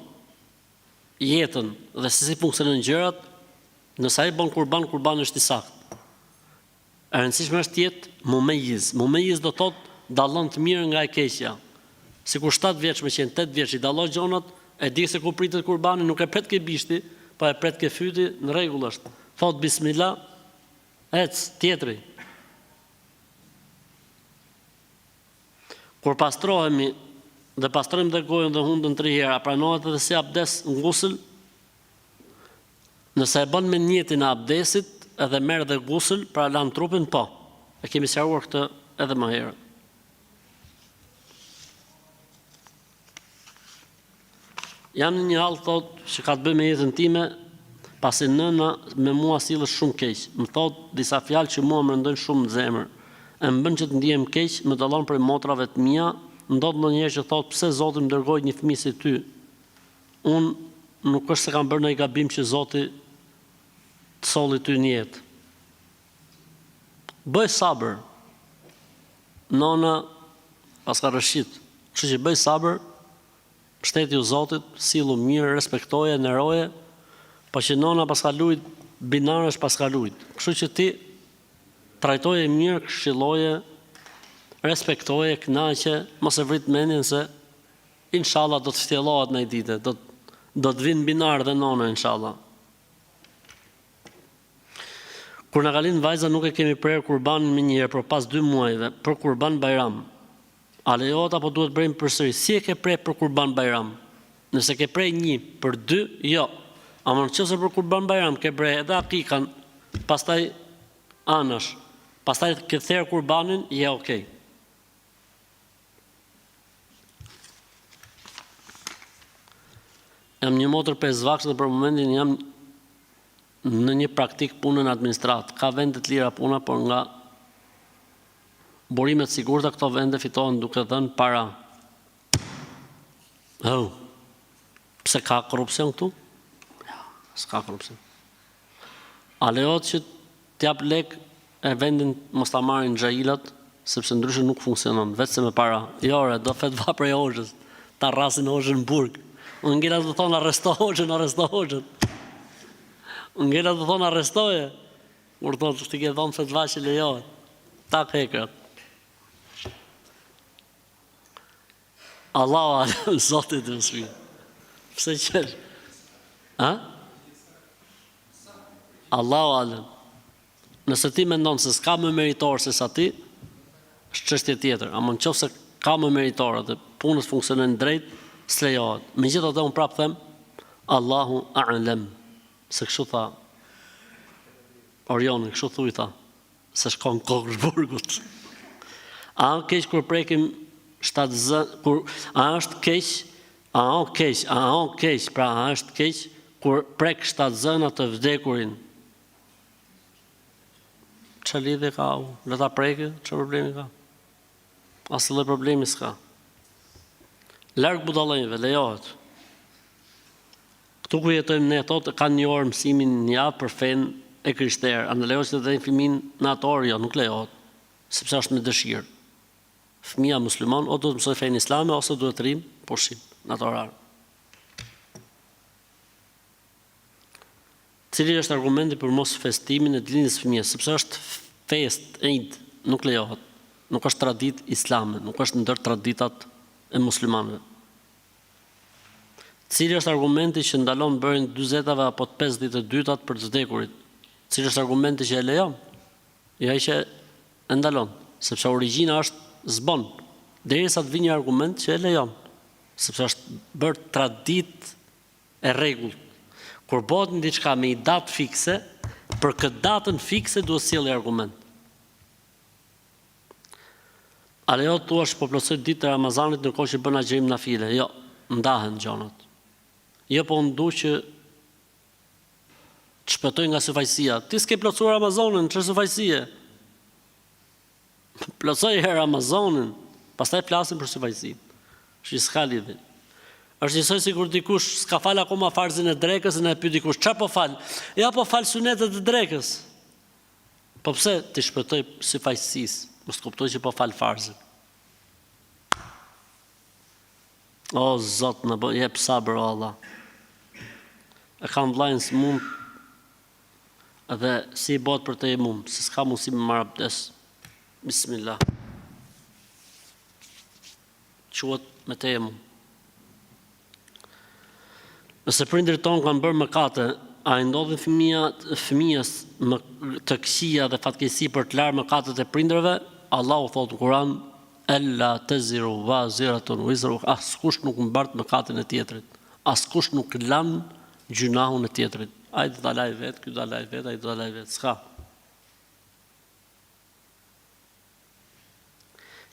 jetën dhe se si funksionojnë gjërat, nëse ai bën kurban, kurbani është i saktë. E rëndësishme është të jetë mumejiz. Mumejiz do thotë dallon të mirën nga e keqja. Sikur 7 vjeç me qenë, 8 vjeç i dallon gjonat, e di se ku pritet kurbani, nuk e pret ke bishti, po e pret ke fyti, në rregull është. Thot bismillah, ec tjetri. Kur pastrohemi dhe pastrojmë dhe gojën dhe hundën tri herë, a pranohet edhe si abdes në gusël? Nëse e bën me nijetin e abdesit edhe merr dhe gusël pra lan trupin, po. E kemi sqaruar këtë edhe më herët. Jam në një hall thotë që ka të bëjë me jetën time, pasi nëna me mua sillet shumë keq. Më thotë disa fjalë që mua më rëndojnë shumë në zemër. E më bën që të ndihem keq, më dallon prej motrave të mia, ndodh ndonjëherë që thotë pse Zoti më dërgoi një fëmijë si ty. Unë nuk është se kam bërë ndonjë gabim që Zoti të solli ty në jetë. Bëj sabër. Nona paska rrëshqit. Kështu që bëj sabër, mbështetju Zotit, sillu mirë, respektoje, nderoje, po që nona paska lujt binarësh paska lujt. Kështu që ti trajtoje mirë, këshilloje, respektoje, kënaqe, mos e vrit mendjen se inshallah do të ftjellohet ndonjë ditë, do të. Do të vinë binar dhe nona inshallah. Kur na ka lind vajza nuk e kemi prerë kurbanin menjëherë, por pas dy muajve, për kurban bajram. A lejohet apo duhet prejmë përsëri? Si e ke pre për kurban bajram? Nëse ke pre një për dy, jo. Ama në qoftë se për kurban bajram ke pre edhe akikan, pastaj anash, pastaj ke therë kurbanin, je okay. Jam një motër pesë vakte dhe për momentin jam në një praktikë pune në administratë. Ka vende të lira puna, por nga burime të sigurta këto vende fitohen duke dhënë para. Oh. Pse ka korrupsion këtu? Ja, s'ka korrupsion. A lejohet që t'jap lek e vendin mos ta marrin xhahilat, sepse ndryshe nuk funksionon, veçse me para. Jo ore, do fetva prej hoxhës, ta rrasin hoxhën në burg. Unë ngela të thonë arresto hoxhën, arresto hoxhën. Unë ngela të thonë arrestoje. Kur thotë ti ke dhënë fetva që lejohet. Tak hekrat. Allahu alem, Zoti të mësmi. Pse qesh? Ha? Allahu alem. Nëse ti mendon se s'ka më meritor se sa ti, është çështje tjetër. Ama në qoftë se ka më meritor dhe punët funksionojnë drejt, s'lejohet. Megjithatë unë prapë them, Allahu alem. Se kështu tha Orioni, kështu thuj tha. Se shkon kokë burgut. A është keq kur prekim shtatzë kur a është keq a është keq a është keq pra a është keq kur prek shtatzëna të vdekurin Ça lidhje ka u? Le ta prekë, ça problemi ka? Asnjë lloj problemi s'ka. Larg budallenjve, lejohet. Këtu ku jetojmë ne thotë kanë një orë mësimin në javë për fenë e krishterë. A na lejohet që të vëmë fëmijën në atë orë? Jo, nuk lejohet, sepse është me dëshirë. Fëmija musliman o duhet të mësojë fenë islame ose duhet të rrijë pushim në atë orar. Cili është argumenti për mos festimin e ditëlindjes së fëmijës, sepse është festë, eid, nuk lejohet. Nuk është traditë islame, nuk është ndër traditat e muslimanëve. Cili është argumenti që ndalon bërjen e dyzetave apo të 52-tat për të vdekurit? Cili është argumenti që e lejon? Jo ai që e ndalon, sepse origjina është s'bon, derisa të vijë një argument që e lejon, sepse është bërë traditë e rregullt. Kur bëhet një diçka me një datë fikse, për këtë datën fikse duhet sjellë argument. A lejohet të thuash po plotësoj ditët e Ramazanit ndërkohë që bën agjërim nafile? Jo, ndahen gjonat. Jo po unë du që të shpëtoj nga syfaqësia. Ti s'ke plotësuar Ramazanin, çfarë syfaqësie? Plotësoj herë Ramazanin, pastaj flasim për syfaqësinë. Kështu që s'ka lidhje. Është njësoj sikur dikush s'ka fal akoma farzin e drekës e na e pyet dikush, çfarë po fal? Ja po fal sunetet e drekës. Po pse t'i shpëtoj syfaqësisë, mos të kuptoj që po fal farzin. O Zot, na bë jep sabër o Allah. E kam vllajën sëmurë dhe si i bëhet për tejemum, se s'ka mundësi me marrë abdes. Bismillah. Quhet me tejemum. Nëse prindërit tonë kanë bërë mëkate, a i ndodhin fëmija, fëmijës më të këqija dhe fatkeqësi për të larë mëkatet e prindërve? Allahu thotë në Kur'an, Ella teziru vaziratun wizra ukhra, askush nuk mbart mëkatin e tjetrit, askush nuk lan gjynahun e tjetrit. Ai do ta lajë vetë, ky do ta lajë vetë, ai do ta lajë vetë, s'ka.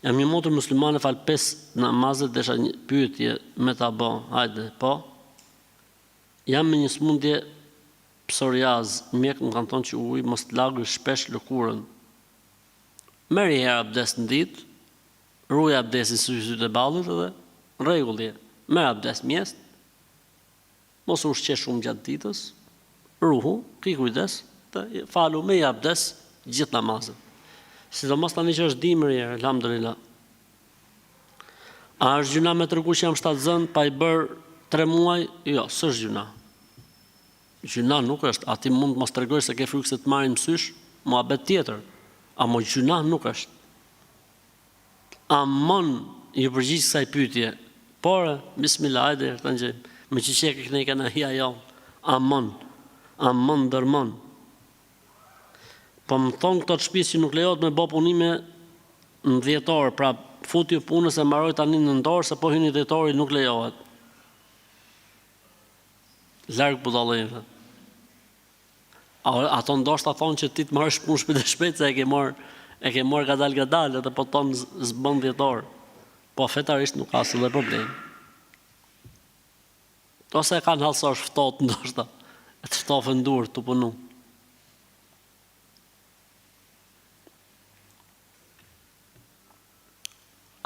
Jam një motër muslimane fal pesë namaze desha një pyetje me ta bo hajde po jam me një sëmundje psoriazë mjekët më kanë thonë që uji mos të lagësh shpesh lëkurën merr një herë abdes në ditë ruaj abdesin si sytë e ballit edhe në rregull je merr abdes mëngjes Mos u ushqe shumë gjatë ditës, ruhu, ki kujdes, dhe falu me një abdes gjithë namazet. Sidomos tani që është dimër i erë, elhamdulillah. A është gjynah me tregu që jam shtatzënë pa i bërë 3 muaj? Jo, s'është gjynah. Gjynah nuk është. A ti mund të mos tregosh se ke frikë se të marrin mësysh? Muhabet tjetër. Amo gjynah nuk është. Amon iu përgjigj kësaj pyetje. Por, bismillah, hajde ta ngjejmë. Meqë qe kënej kënahia jonë. Amon. Amon dërmon. Po më thonë këto të shpisë që nuk lejohet me bo punime në dhjetor, pra futju punës e mbaroj tani në nëntor se po hyni dhjetori nuk lejohet. Larg budallenjve. Ato ndoshta thonë që ti të marrësh punë shpejt e shpejt se e ke marr e ke marr gadal gadal edhe po thonë s'bën dhjetor. Po fetarisht nuk ka asnjë lloj problemi. Ose e kanë hall se është ftohtë ndoshta, e të ftofen duart tu punu.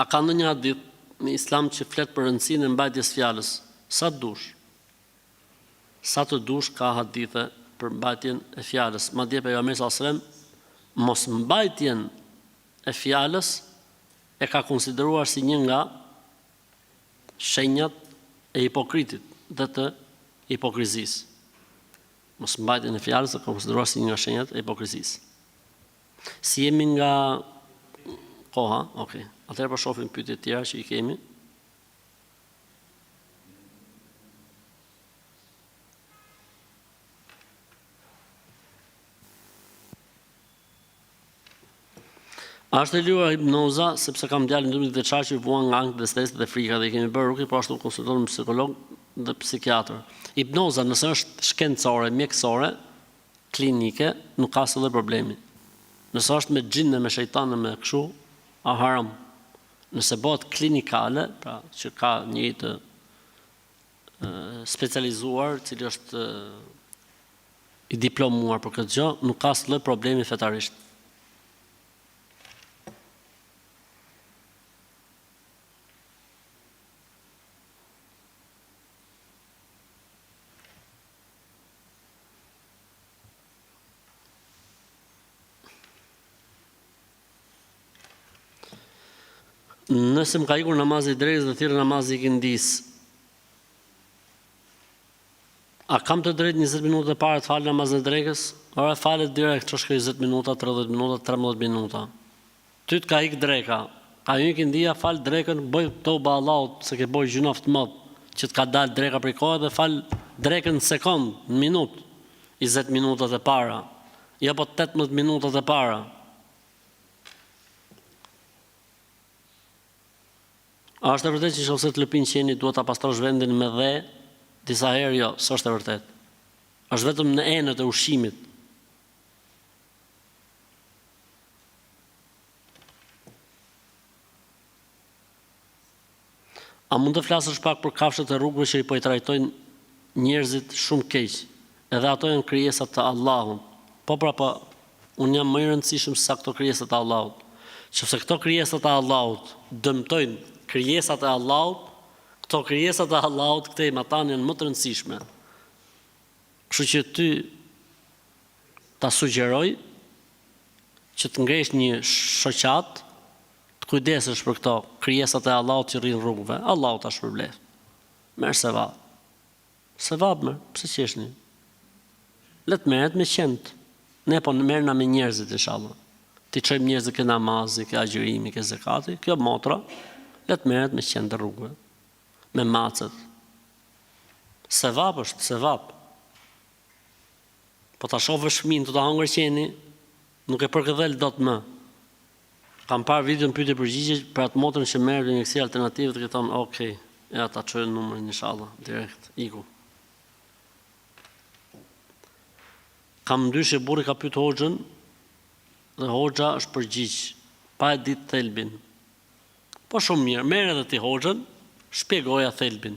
A ka ndonjë hadith në Islam që flet për rëndësinë e mbajtjes fjalës? Sa të dush. Sa të dush ka hadithe për mbajtjen e fjalës. Madje pejgamberi sallallahu alajhi wasallam mosmbajtjen e fjalës e ka konsideruar si një nga shenjat e hipokritit dhe të hipokrizisë. Mosmbajtjen e fjalës e ka konsideruar si një nga shenjat e hipokrizisë. Si jemi nga koha, ok. Atëherë po shohim pyetje të tjera që i kemi. A është e lejuar hipnoza, sepse kam djalin 12 vjeçar që vuan nga ankthi dhe stresi dhe frika dhe i kemi bërë rukje, po ashtu konsultohem me psikolog dhe psikiatër. Hipnoza nëse është shkencore, mjekësore, klinike, nuk ka asnjë lloj problemi. Nëse është me xhin e me shejtan e me kështu, a haram. Nëse bëhet klinikale, pra që ka njeri të specializuar, cili është i diplomuar për këtë gjë, nuk ka asnjë lloj problemi fetarisht. Nëse më ka ikur namazi i drekës dhe thirret namazi i ikindisë, A kam të drejtë 20 minutat e para të fal namazin e drekës? Ore fale direkt, ç'është kjo 20 minuta, 30 minuta, 13 minuta. Ty të ka ik dreka. Ka hy ikindia, fal drekën, bëj toba Allahut se ke bërë gjynah të madh që të ka dalë dreka prej kohe dhe fal drekën në sekond, në minutë, 20 minutat e para. Jo po 18 minutat e para. A është e vërtetë që nëse të lëpin qeni duhet ta pastrosh vendin me dhe disa herë? Jo, s'është e vërtetë. Është vetëm në enët e ushqimit. A mund të flasësh pak për kafshët e rrugëve që po i trajtojnë njerëzit shumë keq? Edhe ato janë krijesa të Allahut. Po pra po, unë jam më i rëndësishëm se sa këto krijesa të Allahut. Qofse këto krijesa të Allahut dëmtojnë krijesat e Allahut, këto krijesa të Allahut këtej matanë janë më të rëndësishme. Kështu që ty ta sugjeroj që të ngresh një shoqatë të kujdesesh për këto krijesat e Allahut që rrinë rrugëve, Allahu ta shpërbleftë. Merr sevap. Sevap merr, pse qeshni? Le të merret me qentë. Ne po merrna me njerëzit inshallah. T'i çojmë njerëzit ke namazi, ke agjërimi, ke zekati, kjo motra le të merret me qentë e rrugëve, me macet. Sevap është, sevap. Po ta shofësh fëmijën tu ta hëngër qeni, nuk e përkëdhel dot më. Kam parë videon pyetje përgjigje për atë motrën që merret me mjekësi alternative të thonë ok, ja ta çoj numrin inshallah direkt iku. Kam mëdyshje burri ka pyet hoxhën dhe hoxha është përgjigj pa e ditë thelbin. Po shumë mirë, merr edhe ti hoxhën, shpjegoja thelbin.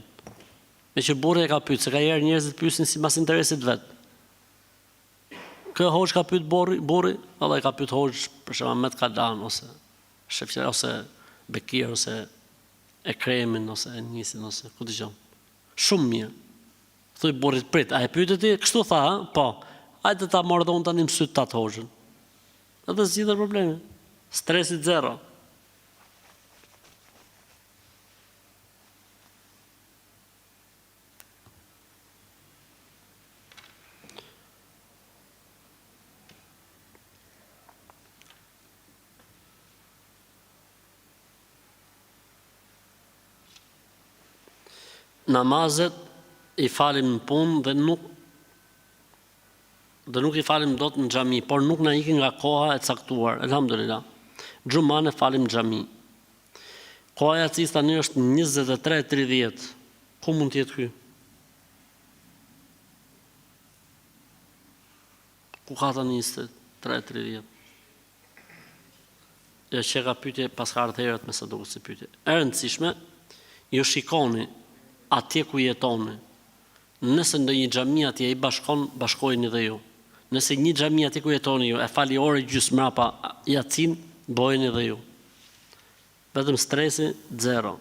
Meqë burri e ka pyet, se ka herë njerëzit pyesin sipas interesit vet. Kë hoxhë ka pyet burri, burri, vallai ka pyet hoxhë për shembull Ahmet Kalan ose Shefqet ose Bekir ose Ekremin ose Enisin ose ku dëgjon. Shumë mirë. Thuj burrit prit, a e pyete ti? Kështu tha, ha? Po. Hajde ta marr dhe unë tani në sytë tat hoxhën. Edhe zgjidhet problemi. Stresi zero. Namazet. I falim në punë dhe nuk dhe nuk i falim dot në xhami, por nuk na ikin nga koha e caktuar. Elhamdulillah. Xhumanë e falim në xhami. Koha e jacisë tani është 23:30. Ku mund të jetë ky? Ku ka tani 23:30? Jo që ka pyetje paska ardhur herët me sa duket si pyetje. E rëndësishme, ju shikoni atje ku jetoni. Nëse ndonjë xhami atje i bashkon, bashkojeni dhe ju. Nëse një xhami atje ku jetoni ju e fal një orë e gjysmë mrapa jacinë, bojeni dhe ju. Vetëm stresi zero.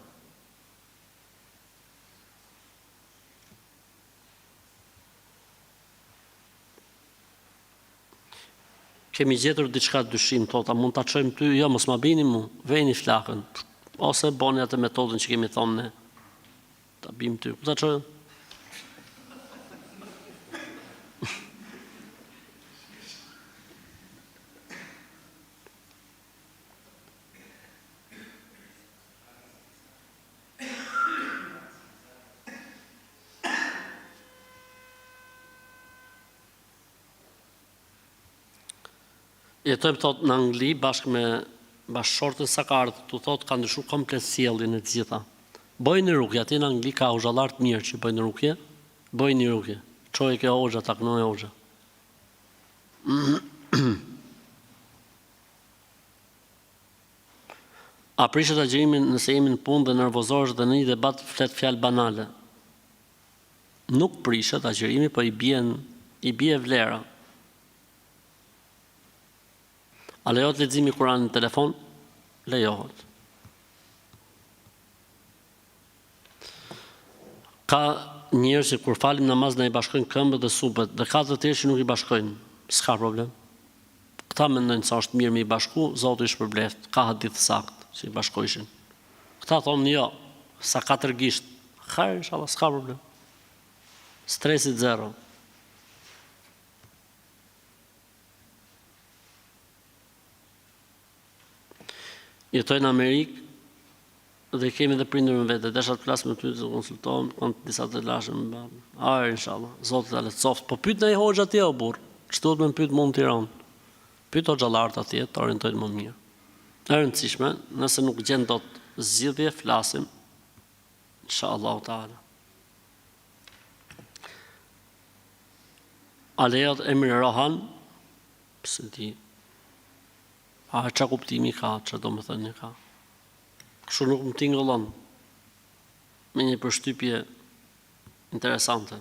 Kemi gjetur diçka dyshim, thotë, a mund ta çojmë ty? Jo, mos ma bini mu, vejni flakën. Ose boni atë metodën që kemi thonë ne. Ta bim ty. Ku ta çojmë? Jetojmë thotë në Angli bashkë me bashkëshorten sa ka ardhur këtu thotë ka ndryshuar komplet sjelljen e të gjitha. Bëjini rukje, atje në Angli ka hoxhallar të mirë që bëjnë rukje, bëjini rukje. Çoje ke hoxha ta kënojë hoxha. A prishet agjërimi nëse jemi në punë dhe nervozohesh dhe në një debat flet fjalë banale? Nuk prishet agjërimi po i bien i bie vlera. A lejohet leximi i Kuranit në telefon? Lejohet. Ka njerëz që kur falim namaz na i bashkojnë këmbët dhe supet dhe ka të tjerë që nuk i bashkojnë. S'ka problem. Këta mendojnë se është mirë me i bashku, Zoti i shpërbleft. Ka hadith sakt që i bashkojshin. Këta thonë jo, sa katër gisht. Hajr inshallah, s'ka problem. Stresi zero. Jetoj në Amerikë dhe kemi dhe prindër me vete. Desha të flas me ty të konsultohem, kam disa të lashë me babën. Hajr inshallah, Zoti ta lehtësoftë. Po pyet ndonjë hoxhë atje o burr. Ç'duhet me më pyet mua në Tiranë? Pyet hoxhallarët atje, të orientojnë më mirë. E rëndësishme, nëse nuk gjen dot zgjidhje, flasim inshallah taala. A lejohet emri Rohan? S'e di. A ça kuptimi ka, ça domethënie ka? Kështu nuk më tingëllon me një përshtypje interesante.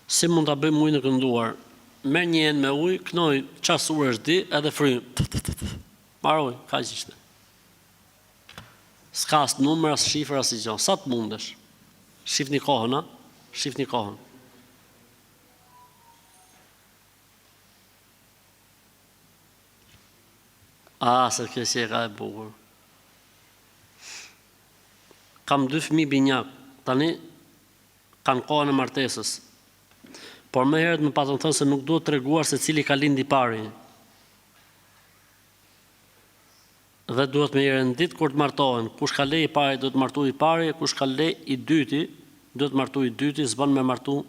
Si mund ta bëjmë ujin e kënduar? Merr një enë me ujë, kënoj ça suresh di edhe fryj. Mbaroi, kaq ishte. S'ka as numër, as shifër, as gjë. Sa të mundesh. Shifni kohën, a? Shifni kohën. Ah, sa kjo si e ka e bukur. Kam dy fëmijë binjak, tani kanë kohën e martesës. Por më herët më patën thënë se nuk duhet treguar se cili ka lind i pari. Dhe duhet me i rendit kur të martohen. Kush ka le i pari duhet martu i pari, kush ka le i dyti duhet martu i dyti, s'bën me martu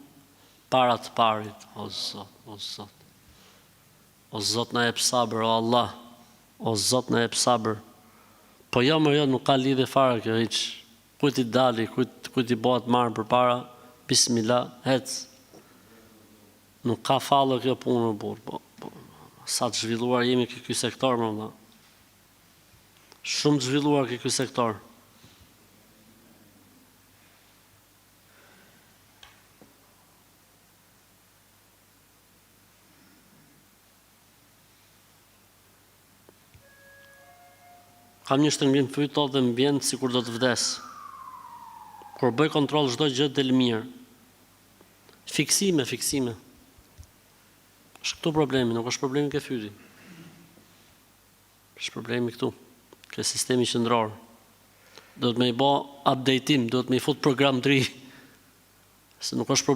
para të parit. O Zot, o Zot. O Zot na jep sabër o Allah o Zot na jep sabër po jo mor jo nuk ka lidhje fare kjo hiç kujt i dali kujt kujt i bohet marë përpara bismila hec nuk ka fallo kjo punë o burrë po po sa të zhvilluar jemi ke ky sektor më vëlla shumë të zhvilluar ke ky sektor Kam një shtrëngim fyt thotë dhe më vjen sikur do të vdes. Kur bëj kontroll çdo gjë del mirë. Fiksime, fiksime. Është këtu problemi, nuk është problemi ke fyti. Është problemi këtu, ke sistemi qendror. Duhet me i bo updateim, duhet me i fut program të ri. Se nuk është problem.